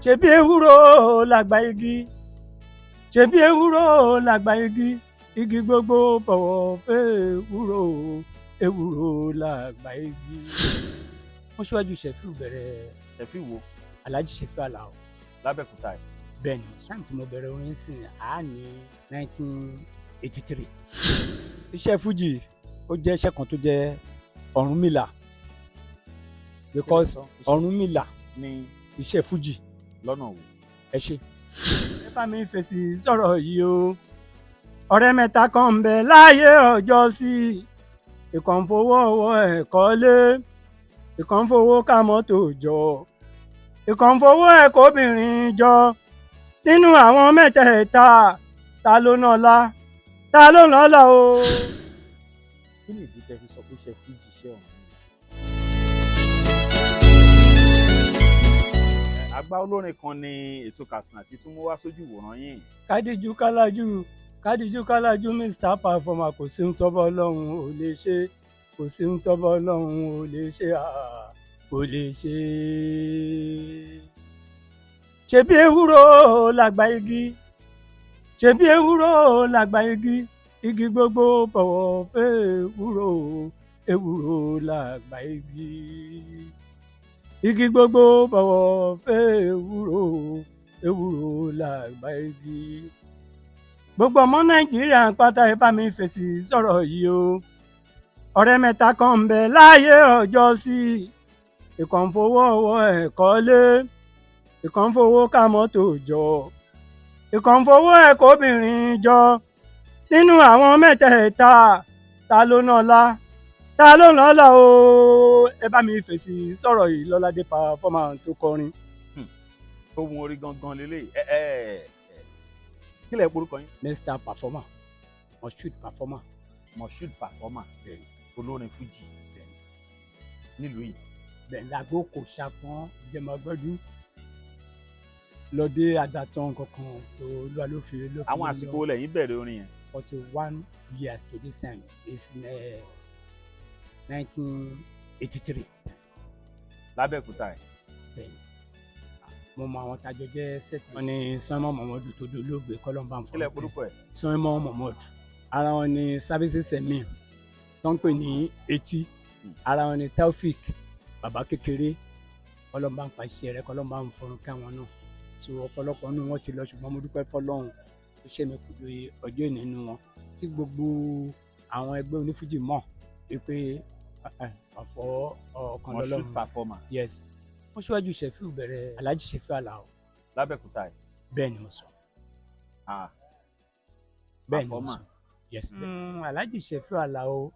Ṣebí ewúro làgbà igi, ṣebí ewúro làgbà igi, igi gbogbo bọ̀wọ̀ fẹ́ ewúro, ewúro làgbà igi. Wọ́n ṣíwájú Ṣẹ̀fíù bẹ̀rẹ̀. Ṣẹ̀fíù wo? Alhaji Ṣẹ̀fíù Àlàó. Lábẹ́òkúta yìí? Bẹ́ẹ̀ ni, sáà tí mo bẹ̀rẹ̀ orin sìn á ní 1983. Iṣẹ́ fújì, ó jẹ́ iṣẹ́ kan tó jẹ́ Ọ̀rúnmìlà, because Ọ̀rúnmìlà ní iṣẹ́ fújì. Lọ́nà wo? Ẹ ṣe. Ẹ bá mi fèsì sọ̀rọ̀ yìí o. Ọ̀rẹ́ mẹ́ta kan ń bẹ láyé ọjọ́ sí. Ìkan ń fowó ọwọ́ ẹ̀ kọ́lé, ìkan ń fowó ká mọ́tò jọ, ìkan ń fowó ẹ̀ kóbìnrin jọ. Nínú àwọn mẹ́tẹ̀ẹ̀ta, ta ló nọ́lá, ta ló nọ́lá o? Kí ni ìdí tẹ́ fi sọ pé iṣẹ́ fújì, iṣẹ́ ọ̀run ni? Àgbà olórin kan ní ètò Katsina tí tún mú wá sójú ìwòran yìí. Kádìjú kálájú, kádìjú kálájú, Mr Performer, kò sí ń tọ́bọ̀ Ọlọ́run ò lè ṣe, kò sí ń tọ́bọ̀ Ọlọ́run ò lè ṣe, kò lè ṣe. Ṣebí ewúro làgbà igi, ṣebí ewúro làgbà igi, igi gbogbo bọ̀wọ̀ fẹ́ ewúro, ewúro làgbà igi, igi gbogbo bọ̀wọ̀ fẹ́ ewúro, ewúro làgbà igi. Gbogbo ọmọ Nàìjíríà pátá, ẹ bá mi fèsì sọ̀rọ̀ yìí o. Ọ̀rẹ́ mẹ́ta kan ń bẹ láyé ọjọ́ sí. Ìkan ń fowó ọwọ́ ẹ̀ kọ́lé, ìkan ń fowó ká mọ́tò jọ, ìkan ń fowó ẹ̀ kóbìnrin jọ. Nínú àwọn mẹ́tẹ̀ẹ̀ta, ta ló nọ́lá, ta ló nọ́lá o? Ẹ bá mi fèsì sọ̀rọ̀ yìí. Lọ́ládé Performer tó kọrin. Ohun orí gangan lélẹ̀. Ẹ ẹ ẹ, kí lẹ porúkọ yín? Mr Performer, Moshood Performer. Moshood Performer? Bẹ́ẹ̀ni. Olórin fújì? Bẹ́ẹ̀ni. Nílùú yìí? Bẹ́ẹ̀, lágbo kò ṣàpọ́n jẹmọ́gbọ́dú lọ́dẹ àdàtàn kankan, so Olúwa ló fi Àwọn àsìkò wo lẹ́yìn bẹ̀rẹ̀ orin yẹn? 41 years to this time is 1983. Lábẹ́òkúta yìí? Bẹ́ẹ̀ni, mo mọ àwọn tajọ jẹ́ set. Wọn ní Sanmọ Mọmọdù tó dolóògbé, kọlọmbà Kí lẹ porúkọ ẹ̀? Sanmọ Mọmọdù. Ara wọn ní Services Emir tó ń pè ní etí. Ara wọn ní Taofik bàbá kékeré, kọlọmbà ń pa iṣẹ́ rẹ̀, kọlọmbà ń fọrun káwọn náà. So ọ̀pọ̀lọpọ̀ nínú wọn ti lọ, ṣùgbọ́n mo dúpẹ́ fọ́lọ́run tó ṣe mi kù lóye ọjọ́ ìní nínú wọn tí gbogbo àwọn ẹgbẹ́ onífújì mọ̀ wípé ọ̀fọ̀ ọ̀kan Moshood lọ́lọ́run. Performer. Yes, wọ́n ṣíwájú Ṣẹ̀fíù bẹ̀rẹ̀, Alhaji Ṣẹ̀fíù Àlàó. Lábẹ́òkúta yìí? Bẹ́ẹ̀ ni mo sọ. Ah. Bẹ́ẹ̀ ni mo Performer. sọ, yes. Alhaji Ṣẹ̀fíù Àlàó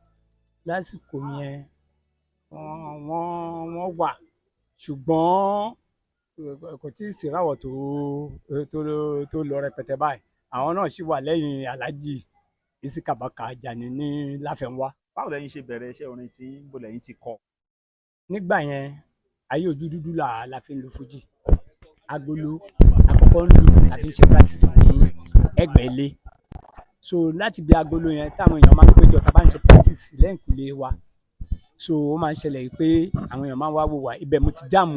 lásìkò yẹn, wọ́n wà, ṣùgbọ́n kò tí ì síràwọ̀ tó lọ rẹpẹtẹ báyìí. Àwọn náà sì wà lẹ́yìn Alhaji Isikabaka Ajani ní Láfẹnwá. Báwo lẹ́yìn ṣe bẹ̀rẹ̀ iṣẹ́ orin tí ń bò lẹ́yìn ti kọ́? Nígbà yẹn, ayé ojú dúdú là la fi ń lu fújì. Agolo àkọ́kọ́ ń lù la fi ń ṣe practice ní ẹgbẹ́ ilé. So láti bí agolo yẹn táwọn èèyàn máa ń péjọ, tá a bá ń ṣe practice lẹ́yìnkùlé wa, so ó máa ń ṣẹlẹ̀ pé àwọn èèyàn máa ń wá wò wá. Ibẹ̀ mo ti jam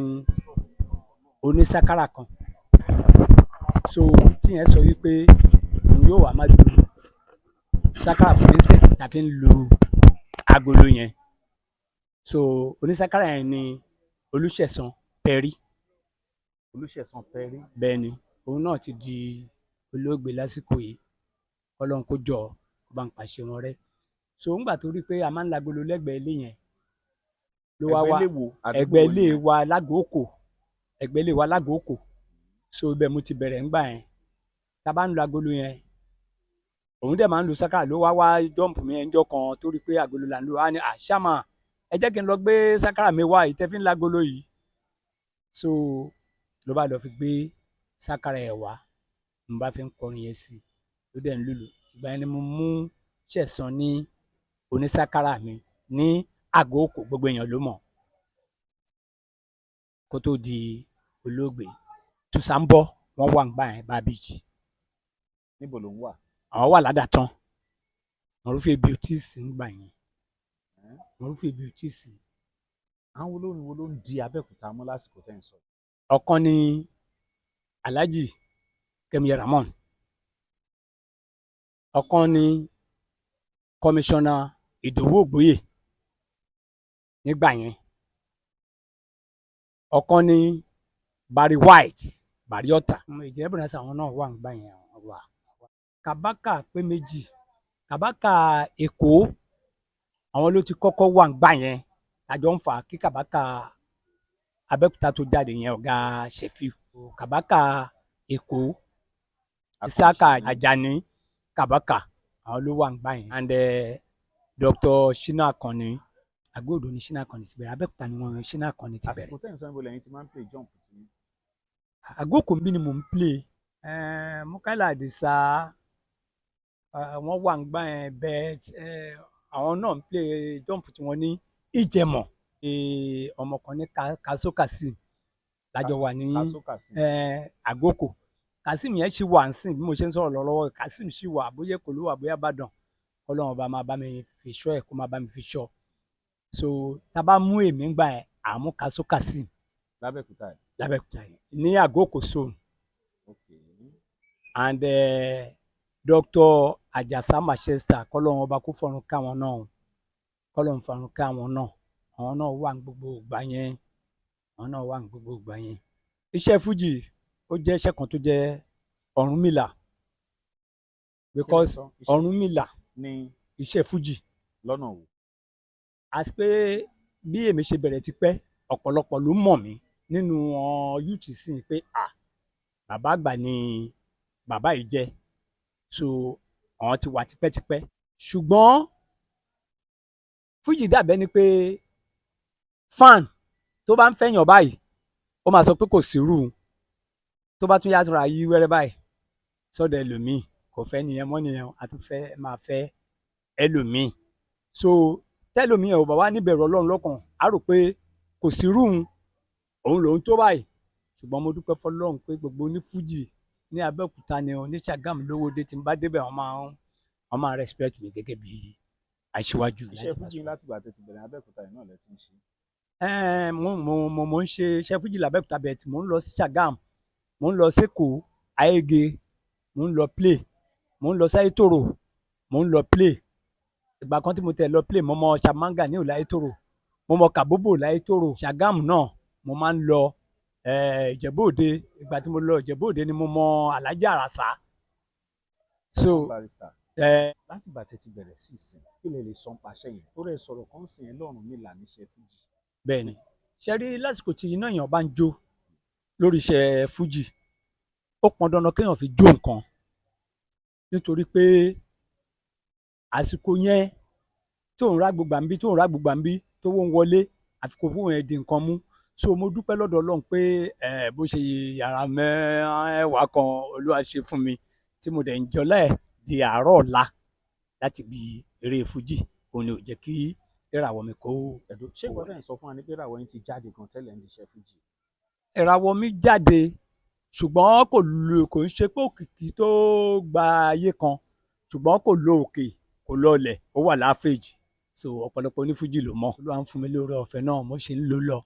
onísákárà kan, so tíyẹn sọ wípé òun yóò wá máa lu sákárà fún mi set tá a fi ń lu agolo yẹn. So onísákárà yẹn ni Olùṣẹ̀san Perry. Olùṣẹ̀san Perry. Bẹ́ẹ̀ ni, òun náà ti di olóògbé lásìkò yìí, Ọlọ́run kó jọ kó bá ń pàṣẹ wọn rẹ́. So ńgbà tó rí i pé a máa ń lagolo lẹ́gbẹ̀ẹ́ ilé yẹn, ló wá wá. Ẹgbẹ́ ilé wo? Àdúgbò Ẹgbẹ́ wo ilé nìyẹn? Wa lágòókò, ẹgbẹ́ ilé wa lágòókò. So ibẹ̀ mo ti bẹ̀rẹ̀ ńgbà yẹn. Tá a bá ń lo agolo yẹn, òun dẹ̀ máa ń lu sákàrà. Ló wá wá jump mi ẹnjọ́ kan tó rí i pé agolo là ń lo, á ní àṣàmà, ẹ jẹ́ kí n lọ gbé sákàrà mi wá yìí tẹ́ fi ń lagolo yìí. So ló bá lọ fi gbé sákàrà ẹ̀ wá, mo bá fi ń kọrin yẹn sí i, ló dẹ̀ ń lùlù. Ìgbà yẹn ni mo mú Ṣẹ̀san ní onísákàrà mi ní àgọ́ òkò, gbogbo èèyàn ló mọ̀ kó tó di olóògbé. Tùsàǹbọ̀ wọ́n wà ń gbà yẹn bábíjì. Níbo ló ń wà? Àwọn wà ládàtàn Mọ̀rúfè Beauties ń gbà yẹn, Mọ̀rúfè Beauties. Àwọn olórin wo ló ń di Abẹ́òkúta mú lásìkò tẹ́ ń sọ? Ọ̀kan ni Alhaji Kẹ́mi Ramon, ọ̀kan ní Kọmíṣánná Ìdòwú Ògbóyè nígbà yẹn, ọ̀kan ní Barry White, Barry Ọ̀tà. Ìjìnlẹ̀ Bonanza, àwọn náà wà nígbà yẹn wà. Kabaka pé méjì. Kabaka Èkó, àwọn ló ti kọ́kọ́ wà nígbà yẹn àjọ ń fà kí Kabaka Abẹ́òkúta tó jáde yẹn, ọ̀gá Sefiu. Kabaka Èkó, Isaka Ajani Kabaka, àwọn ló wà nígbà yẹn, and Dr. Shina Akànni. Àgọ́-Odò ni Shina Akànni ti bẹ̀rẹ̀, Abẹ́òkúta ni wọ́n Shina Akànni ti bẹ̀rẹ̀. Àsìkò tẹ̀ ń sọ, ibo lẹ́yìn tí máa ń play jump tí? Àgókò mi ni mò ń play. Mukaila Adisa, wọ́n wà nígbà yẹn bẹ́ẹ̀, àwọn náà ń play jump tí wọ́n ní Ìjẹ̀mọ̀. Ọmọ kan ní Kaso Kasim lájọ wà ní Kaso Kasim. Àgókò. Kasim yẹn ṣì wà ń sìn bí mo ṣe ń sọ̀rọ̀ lọ́wọ́. Kasim ṣì wà, bóyá Èkó ló wà, bóyá Ìbàdàn. Kọ́lọ́run ọba máa bá mi fi ṣọ́ ẹ̀, kó máa bá mi fi ṣọ́. So tá a bá mú èmi gbà yẹn, àmú Kaso Kasim. Lábẹ́òkúta ẹ̀? Lábẹ́òkúta yẹn ní Àgókò zone. And Dr. Ajasa Manchester, kọ́lọ́run ọba kó fọ̀run káwọn náà, kọ́lọ́run fọ̀run káwọn náà. Àwọn náà wà ní gbogbo ìgbà yẹn, àwọn náà wà ní gbogbo ìgbà yẹn. Iṣẹ́ fújì, ó jẹ́ iṣẹ́ kan tó jẹ́ Ọ̀rúnmìlà, because Ọ̀rúnmìlà ní iṣẹ́ fújì. Lọ́nà wo? Àti pé bí èmi ṣe bẹ̀rẹ̀ ti pẹ́, ọ̀pọ̀lọpọ̀ ló mọ̀ mí nínú youth sí pé, ah, bàbá àgbà ni bàbá yìí jẹ́. So àwọn ti wà tipẹ́tipẹ́, ṣùgbọ́n fújì dàbẹ́ ni pé fan tó bá ń fẹ́yàn báyìí, ó máa sọ pé kò sírú, tó bá tún yàtọ̀ yí wẹ́rẹ́ báyìí sọ́dọ̀ ẹlòmíì, kò fẹ́ nìyẹn mọ́ nìyẹn, a tún fẹ́ máa fẹ́ ẹlòmíì. So tẹ́lòmíì ò bá wá níbẹ̀rù Ọlọ́run lọ́kàn, á rò pé kò sírú òun lòun tó báyìí. Ṣùgbọ́n mo dúpẹ́ fọlọ́run pé gbogbo onífújì ní Abẹ́òkúta ni o, ní Ṣàgámù, Lówódé, tí n bá débẹ̀, wọ́n máa respect mi gẹ́gẹ́ bí aṣíwájú. Iṣẹ́ fújì, láti gbà tẹ́ ti bẹ̀rẹ̀, Abẹ́òkúta yìí náà lẹ ti ń ṣe? Mo ń ṣe iṣẹ́ fújì l'Abẹ́òkúta bẹ̀ẹ̀ tí mò ń lọ sí Ṣàgámù, mò ń lọ sÉkòó, Ayége, mò ń lọ play, mò ń lọ sáyétòrò, mò ń lọ play. Ìgbà kan tí mo tẹ̀ lọ play, mo mọ Chamanga ní Òláyétòrò, mo mọ Kàbóbò láyétòrò. Ṣàgámù náà mo máa ń lọ, Ìjẹ̀bú Òde. Ìgbà tí mo lọ Ìjẹ̀bú Òde ni mo mọ Alhaji Àràsá. So Barrister, láti ìgbà tẹ́ ti bẹ̀rẹ̀ sí ìsìn, kí lẹ lè sọ nípa iṣẹ́ yẹn tó rẹ̀ sọ̀rọ̀ kan sìn ẹ́ lọ́rùn mi là níṣẹ́ fújì? Bẹ́ẹ̀ ni. Ṣe rí, lásìkò tí iná èèyàn bá ń jó lórí iṣẹ́ fújì, ó pọn dandan kéèyàn fi jó nǹkan, nítorí pé àsìkò yẹn tó ń rá gbogbo àǹbí, tó ń rá gbogbo àǹbí, tó ń wọlé, àfikún fún yẹn di nǹkan mú. So mo dúpẹ́ lọ́dọ̀ Ọlọ́run pé ẹ bó ṣe yàrá mẹ́wàá kan Olúwa ṣe fún mi, tí mo dẹ̀ ń jọlá ẹ̀ di àárọ̀ ọ̀la láti bí eré fújì, òun ni ò jẹ́ kí ìràwọ̀ mi kó. Ẹ̀dùn, ṣé ìwọ fẹ́ẹ̀ sọ fún wa ní pé ìràwọ̀ yín ti jáde gan tẹ́lẹ̀ ń diṣẹ́ fújì? Ìràwọ̀ mi jáde, ṣùgbọ́n kò lo, kò ń ṣe pé òkìkí tó gba ayé kan, ṣùgbọ́n kò lo òkè, kò lọlẹ̀, ó wà láfèjì. So ọ̀pọ̀lọpọ̀ onífújì ló mọ̀. Olúwa ń fún mi lóore ọ̀fẹ́ náà, mo ṣe ń lò lọ.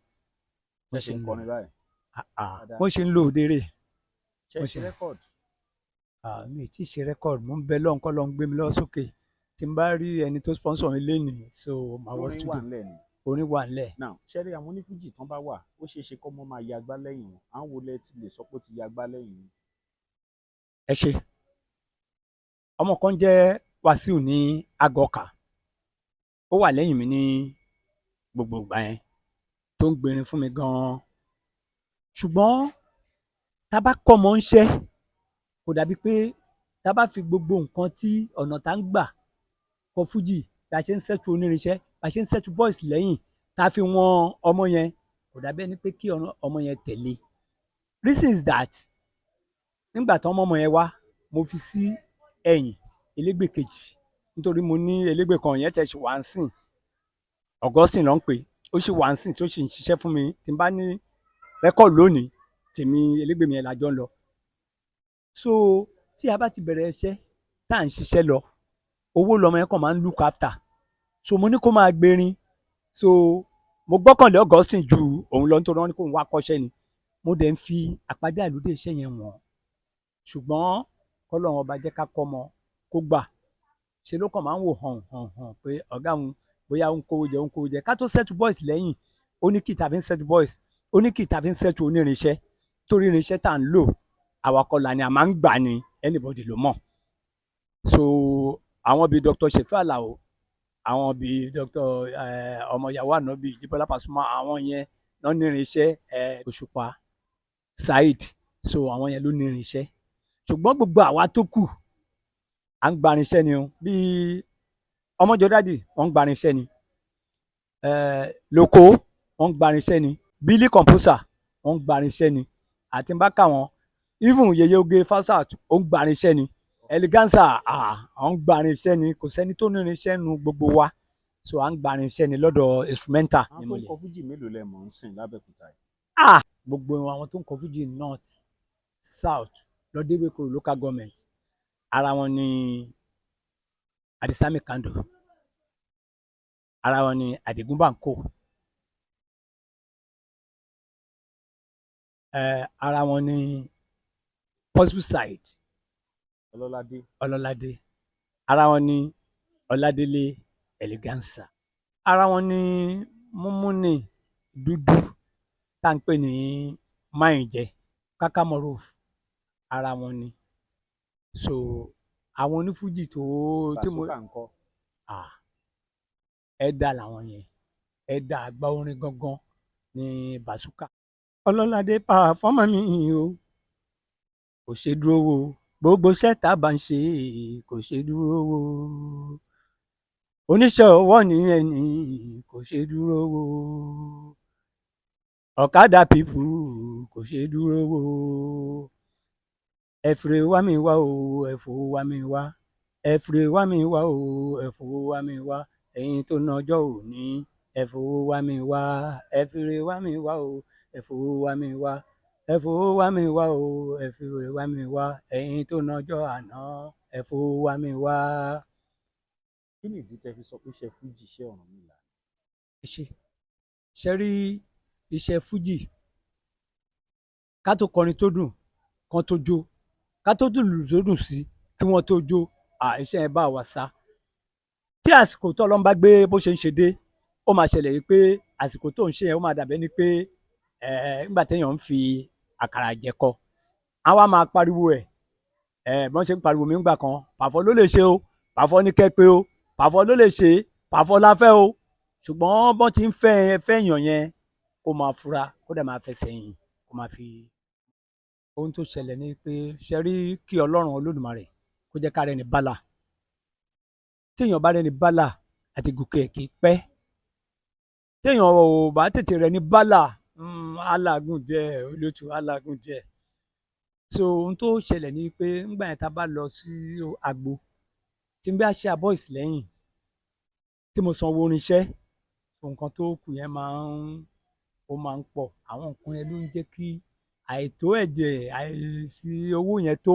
Ṣe ṣe ń kọrin báyìí? Ah, ah, mo ṣe ń lo òdèrè. Ṣe Mo ṣe record? Mi ì tí ì ṣe record. Mo ń bẹ lọ́hùn kọ́ lọ́hún gbé mi lọ sókè, tí n bá rí ẹni tó sponsor mi lénìí, so màá wọ Orin wà studio. ńlẹ̀ ni? Orin wà ńlẹ̀. Now, ṣé rí àwọn onífújì tán bá wà, ó ṣeé ṣe kọ́ mọ́ máa yagbá lẹ́yìn wọn. Àwọn wo lẹ ti lè sọ pé ó ti yagbá lẹ́yìn yín? Ẹ ṣe. Ọmọ kan jẹ́ Wàsíù ní Agọkà, ó wà lẹ́yìn mi ní gbogbo ìgbà yẹn, tó ń gbèrin fún mi gan-an. Ṣùgbọ́n tá a bá kọ́ ọmọ ń ṣẹ́, kò dàbí pé tá a bá fi gbogbo nǹkan tí ọ̀nà tá ń gbà kọ fújì, bá a ṣe ń settle onírinṣẹ́, bá a ṣe ń settle boys lẹ́yìn, tá a fi wọn ọmọ yẹn, kò dàbí ẹni pé kí ọmọ yẹn tẹ̀lé. Reason is that nígbà tí ọmọ yẹn wá, mo fi sí ẹ̀yìn elégbè kejì, nítorí mo ní elégbè kan yẹn tẹ̀ ṣì wá ń sìn, Augustine ló ń pè, ó sì wá ń sìn, tí ó sì ń ṣiṣẹ́ fún mi. Tí n bá ní record lónìí, tèmi elégbè mi yẹn la jọ ń lọ. So tí a bá ti bẹ̀rẹ̀ iṣẹ́ tá à ń ṣiṣẹ́ lọ, owó lọmọ yẹn kàn máa ń look after. So mo ní kó máa gbérin. So mo gbọ́kànlé Augustine ju òun lọ, nítorí wọ́n ní kóun wá kọ́ṣẹ́ ni. Mo dẹ̀ ń fi àpàdé àlùdé iṣẹ́ yẹn wọ̀n, ṣùgbọ́n kọ́lọ́run ọba jẹ́ ká kọ́ ọmọ kó gbà ṣe ló kàn máa ń wò hàn hàn hàn pé ọ̀gá òun bóyá ó ń kówó jẹ, ó ń kówó jẹ. Ká tó settle boys lẹ́yìn, ó ní kí tàbí ń settle boys, ó ní kí tàbí ń settle onírinṣẹ́, torí irinṣẹ́ tá à ń lò àwakọ̀ là ni a máa ń gbà ní, anybody ló mọ̀. So àwọn bíi Dr. Shefi Alao, àwọn bíi Dr. Ọmọ yahoo Anabi Jibola Pasuma, àwọn yẹn ló ní irinṣẹ́, Òṣùpá Saheed. So àwọn yẹn ló ní irinṣẹ́, ṣùgbọ́n gbogbo àwa tó kù, à ń gbarinṣẹ́ ni o. Bíi ọmọjọ dádì, wọ́n ń gbarinṣẹ́ ni. Lóko, wọ́n ń gbarinṣẹ́ ni. Billy Composer, wọ́n ń gbarinṣẹ́ ni. Àti bá kà wọ́n, even Yeye Oge Falsat, ó ń gbarinṣẹ́ ni. Eleganza, ó ń gbarinṣẹ́ ni. Kò sẹ́ni tó ní irinṣẹ́ nu gbogbo wa, so à ń gbarinṣẹ́ ni lọ́dọ̀ instrumental. Àwọn tó ń kọ fújì mélòó lẹ mọ̀ ń sìn lábẹ́òkúta yìí? Ah, gbogbo àwọn tó ń kọ fújì north, south, lọ́dẹ́wẹ́kọ̀ local government, ara wọn ni Adisami Kando, ara wọn ni Adigun Banko, ara wọn ni Possible Side. Ọlọ́ládé. Ọlọ́ládé. Ara wọn ni Ọládélé Eleganza. Ara wọn ni Múmúnì Dúdú tá à ń pè ní Máìnjẹ Kákámọ́rọ́f, ara wọn ni. So àwọn onífújì tó tí mo Bàsúkà ńkọ́? Ah, ẹ̀dà làwọn yẹn, ẹ̀dà àgbà orin gangan ní Bàsúkà. Ọlọ́ládé pàfọ́mà mi o, kò ṣe dúró wo, gbogbo iṣẹ́ tá a bá ń ṣe kò ṣe dúró wo, oníṣẹ́ ọwọ́ ní ẹni kò ṣe dúró wo, ọ̀kadà pípù kò ṣe dúró wo, ẹ̀fìrè wá mi wá o, ẹ̀fọ́ wá mi wá, ẹ̀fìrè wá mi wá o, ẹ̀fọ́ wá mi wá, ẹ̀yin tó nọjọ́ òní, ẹ̀fọ́ wá mi wá, ẹ̀fìrè wá mi wá o, ẹ̀fọ́ wá mi wá, ẹ̀fọ́ wá mi wá o, ẹ̀fìrè wá mi wá, ẹ̀yin tó nọjọ́ àná, ẹ̀fọ́ wá mi wá. Kí ni ìdí tẹ́ fi sọ pé iṣẹ́ fújì iṣẹ́ Ọ̀rúnmìlà? Ṣe ṣe rí iṣẹ́ fújì, ká tó kọrin tó dùn kán tó jó, ká tó dùlù tó dùn sí kí wọ́n tó jó, iṣẹ́ yẹn bá wa sá. Tí àsìkò tó Ọlọ́run bá gbé bó ṣe ń ṣe dé, ó máa ṣẹlẹ̀ yìí pé àsìkò tó ń ṣe yẹn, ó máa dàbẹ́ ni pé nígbà téèyàn ń fi àkàrà jẹ̀kọ, àwa máa pariwo ẹ̀ bọ́n ṣe ń pariwo mi ńgbà kan, pàfọ́ ló lè ṣe o, pàfọ́ ní kẹ́ pé o, pàfọ́ ló lè ṣe, pàfọ́ la fẹ́ o. Ṣùgbọ́n bọ́n ti ń fẹ́ fẹ́yàn yẹn, kó máa fura, kó dẹ̀ máa fẹsẹ̀ yìn, kó máa fi. Ohun tó ṣẹlẹ̀ ni pé ṣe rí kí Ọlọ́run Olódùmarè kó jẹ́ ká rẹ́ni bálà. Téèyàn bá rẹ́ni bálà àti gòkè ẹ̀ kì í pẹ́. Téèyàn ò bá tètè rẹ́ni bálà, alágùn jẹ́ olótù, alágùn jẹ́. So ohun tó ṣẹlẹ̀ ni pé ńgbà yẹn tá a bá lọ sí agbo tí n bá ṣe boys lẹ́yìn tí mo sanwó orinṣẹ́, nǹkan tó kù yẹn máa ń ó máa ń pọ̀. Àwọn nǹkan yẹn ló ń jẹ́ kí àìtó ẹ̀jẹ̀, àìsí owó yẹn tó,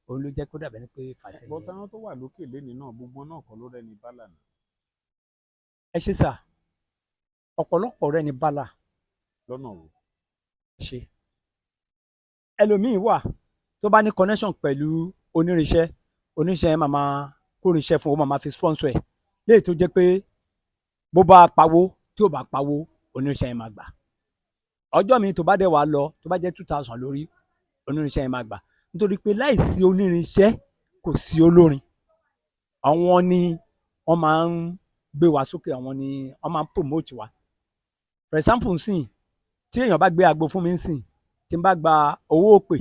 òun ló jẹ́ kó dàbẹ́ ni pé fàṣẹyìn. But àwọn tó wà lókè lénìí náà, gbogbo náà kọ́ ló rẹ́ni bálà náà. Ẹ ṣe sà, ọ̀pọ̀lọpọ̀ rẹ́ni bálà. Lọ́nà wo? Ṣe ẹlòmíín wà tó bá ní connection pẹ̀lú onírinṣẹ́, onírinṣẹ́ yẹn máa máa kórinṣẹ́ fún, ó máa máa fi sponsor ẹ̀, léyìí tó jẹ́ pé bó bá pawó, tí ò bá pawó, onírinṣẹ́ yẹn máa gbà. Ọjọ́ mi tó bá dẹ̀ wá lọ, tó bá jẹ́ 2,000 lórí, onírinṣẹ́ yẹn máa gbà, nítorí pé láìsí onírinṣẹ́ kò sí olórin. Àwọn ni wọ́n máa ń gbé wa sókè, àwọn ni wọ́n máa ń promote wa. For example nsìn, tí èèyàn bá gbé agbo fún mi nsìn, tí n bá gba owó òpè,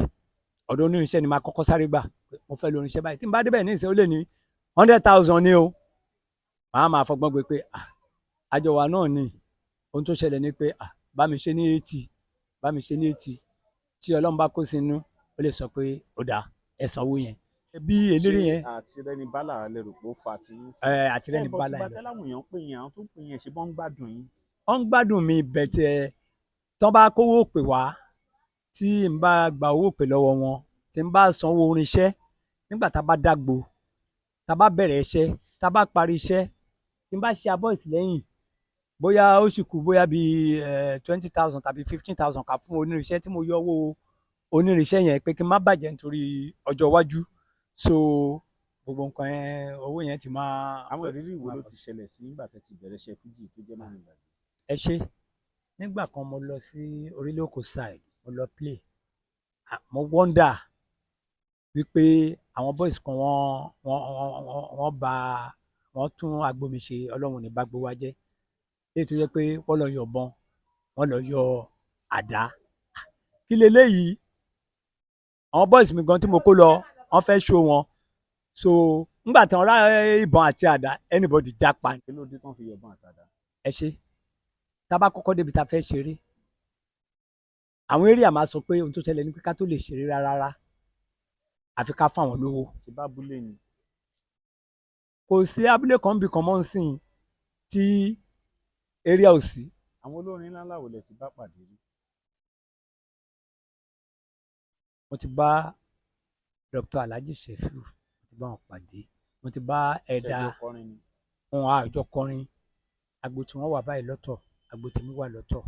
ọ̀dọ̀ onírinṣẹ́ ni máa kọ́kọ́ sáré gbà. Mo fẹ́ lo irinṣẹ́ báyìí. Tí n bá débẹ̀ ní ìsìn, ó lè ní 100,000 ní o. Màá máa fọgbọ́n gbé pé àjọ wa náà ni. Ohun tó ṣẹlẹ̀ ni pé bá mi ṣe ní 80, bá mi ṣe ní 80. Tí Ọlọ́run bá kó sínú, ó lè sọ pé ó dáa, ẹ sanwó yẹn bí eléré yẹn. Àti rẹni bálà lè rò pé ó fa ti ń sìn. Ẹ àti rẹni bálà. Ẹ bọ́ tí bàtẹ́ láwọn èèyàn ń pè yẹn, àwọn tó ń pè yẹn, ṣe bọ́ ń gbádùn yín? Wọ́n ń gbádùn mi bẹ̀tẹ̀ tán bá kówó pè wá, tí n bá gba owó pè lọ́wọ́ wọn, tí n bá sanwó orinṣẹ́, nígbà tá a bá dágbo, tá a bá bẹ̀rẹ̀ iṣẹ́, tá a bá parí iṣẹ́, tí n bá ṣe abọ́ ìsìlẹ́yìn. Bóyá ó sì kù bóyá bíi 20,000 tàbí 15,000 ká fún onírinṣẹ́ tí mo yọ owó onírinṣẹ́ yẹn pé kí n má bàjẹ́ nítorí ọjọ́ iwájú. So gbogbo nǹkan yẹn, owó yẹn ti máa. Àwọn ìrírí wo ló ti ṣẹlẹ̀ sí nígbà tẹ́ ti bẹ̀rẹ̀ iṣẹ́ fújì tó jẹ́ máa ń gbàgbé? Ẹ ṣe. Nígbà kan, mo lọ sí orílẹ̀ òkò side, mo lọ play. Ah, mo wonder wípé àwọn boys kan, wọ́n ba wọ́n tún agbo mi ṣe. Ọlọ́run ní bá gbó wa jẹ́. Léyìí tó jẹ́ pé wọ́n lọ yọ ìbọn, wọ́n lọ yọ àdá. Kí leléyìí? Àwọn boys mi gan tí mo kó lọ, wọ́n fẹ́ show wọn. So ńgbà tí wọ́n rá ìbọn àti àdá, anybody jápa. Kí ló dé tán fi yọ̀bọ̀n àtàdá? Ẹ ṣe. Tá a bá kọ́kọ́ débi tá a fẹ́ ṣeré, àwọn area máa sọ pé ohun tó ṣẹlẹ̀ ní pé ká tó lè ṣeré rárá, àfi ká fáwọn lówó. Ṣe bá abúlé ni? Kò sí abúlé kan bí kan mọ́ ń sìn tí area ò sí. Àwọn olórin ńlá ńlá wo lẹ ti bá pàdé rí? Mo ti bá Dr. Alhaji Sefiu, mo ti bá wọn pàdé. Mo ti bá ẹ̀dá Ṣẹjọ kọrin ni? Wọn àjọ kọrin. Agbo tí wọ́n wà báyìí lọ́tọ̀, agbo tèmi wà lọ́tọ̀.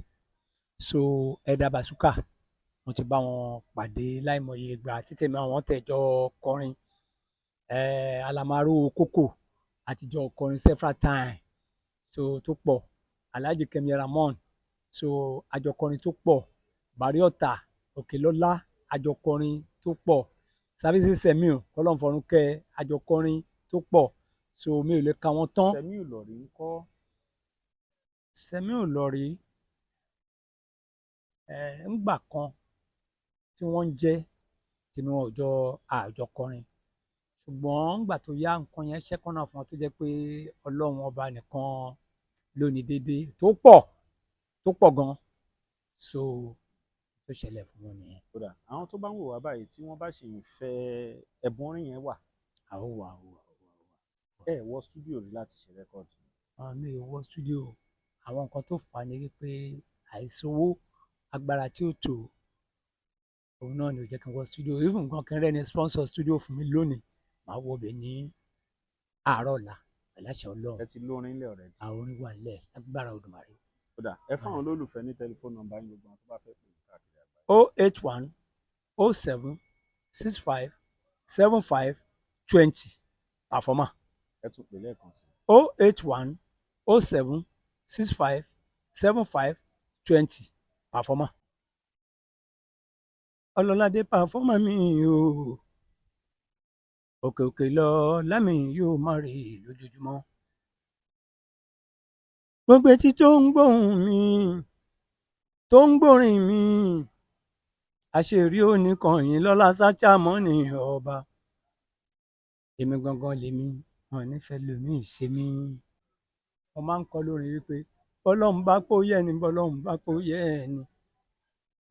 So ẹ̀dá Basuka, mo ti bá wọn pàdé láìmọye ìgbà títẹ̀mí àwọn tẹ̀jọ kọrin. Alamaro Koko, àtijọ́ kọrin several times, so tó pọ̀. Alhaji Kemi Ramon, so àjọkọrin tó pọ̀. Bariota Òkèlọ́lá, àjọkọrin tó pọ̀. Services Semiu kọlọ́nfọ̀rúnkẹ́, àjọkọrin tó pọ̀. So mi ò lè ka wọn tán. Sẹ̀míù Lọ̀rí ń kọ́? Semiu Lọ̀rí, ńgbà kan tí wọ́n ń jẹ́ tèmi, wọn ò jọ àjọ kọrin, ṣùgbọ́n ńgbà tó yá, nǹkan yẹn ṣẹ́kànnà fún wọn tó jẹ́ pé Ọlọ́run Ọba nìkan ló ní déédéé tó pọ̀, tó pọ̀ gan. So tó ṣẹlẹ̀ fún wọn nìyẹn. Kódà àwọn tó bá ń wò wá báyìí, tí wọ́n bá sì ń fẹ́ ẹ̀bùn orin yẹn wà? Àwọn wà, wà, wà, wà. Ẹ wọ studio rí láti ṣe record? Mi ò wọ studio. Àwọn nǹkan tó fà á ni wípé àìsówó, agbára tí ó tó, òun náà ni ò jẹ́ kí n wọ studio. Even gan kí n rẹ́ni sponsor studio fún mi lónìí, màá wọ ibẹ̀ ní àárọ̀ ọ̀la pẹ̀lú àṣẹ Ọlọ́run. Ẹ ti lórin lẹ̀ already? Àwọn orin wà nílẹ̀, agbára Olódùmarè. Kódà ẹ fún àwọn olólùfẹ́ ní tẹlifóònù nọ́mbà yín, gbogbo àwọn tó bá fẹ́ pè ní káàkiri àgbáyé. 08107657520, Performer. Ẹ tún pè lẹ́ẹ̀kan sí. 08107657520, Performer. Ọlọ́ládé Performer mi o, òkè òkè lọ lámì yóò má rí lójoojúmọ́. Gbogbo etí tó ń gbóhùn mi, tó ń gbórin mi, àṣírí oníkànnì lọ́lá sáchàmọ́nì ọba. Èmi gangan lèmi wọn nífẹ̀ẹ́ lómi ṣe mí. Mo máa ń kọ lórin wípé bọ́lọ́run bá pò yẹ ni, bọ́lọ́run bá pò yẹ ni,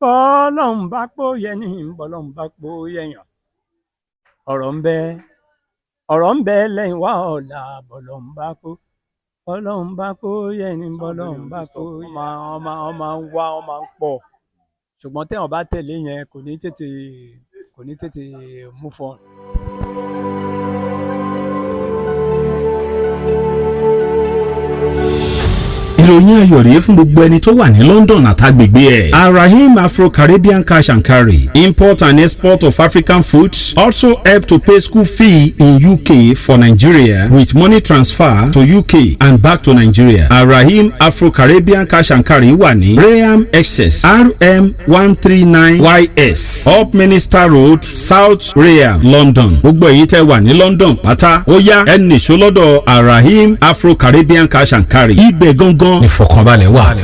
bọ́lọ́run bá pò yẹ ni, bọ́lọ́run bá pò yẹyàn, ọ̀rọ̀ ń bẹ, ọ̀rọ̀ ń bẹ lẹ́yìn wá ọ̀la. Bọ́lọ́run bá pò, bọ́lọ́run bá pò yẹ ni, bọ́lọ́run bá pò yẹ. Wọ́n máa ń wá, wọ́n máa ń pọ̀, ṣùgbọ́n téèyàn bá tẹ̀lé yẹn, kò ní tètè move on. Ìròyìn ayọ̀ rèé fún gbogbo ẹni tó wà ní London àtàgbègbè ẹ̀. Arahim Afro-Caribbean Cash and Carry, import and export of African foods, also help to pay school fee in UK for Nigeria with money transfer to UK and back to Nigeria. Arahim Afro-Caribbean Cash and Carry wà ní Rainham, Essex, RM 139 YS, Upminster Road, South Rainham, London. Gbogbo èyí tẹ́ wà ní London pátá, ó yá, ẹ nìṣó lọ́dọ̀ Arahim Afro-Caribbean Cash and Carry. Ibẹ̀ gangan ìfọ̀kànbalẹ̀ wà.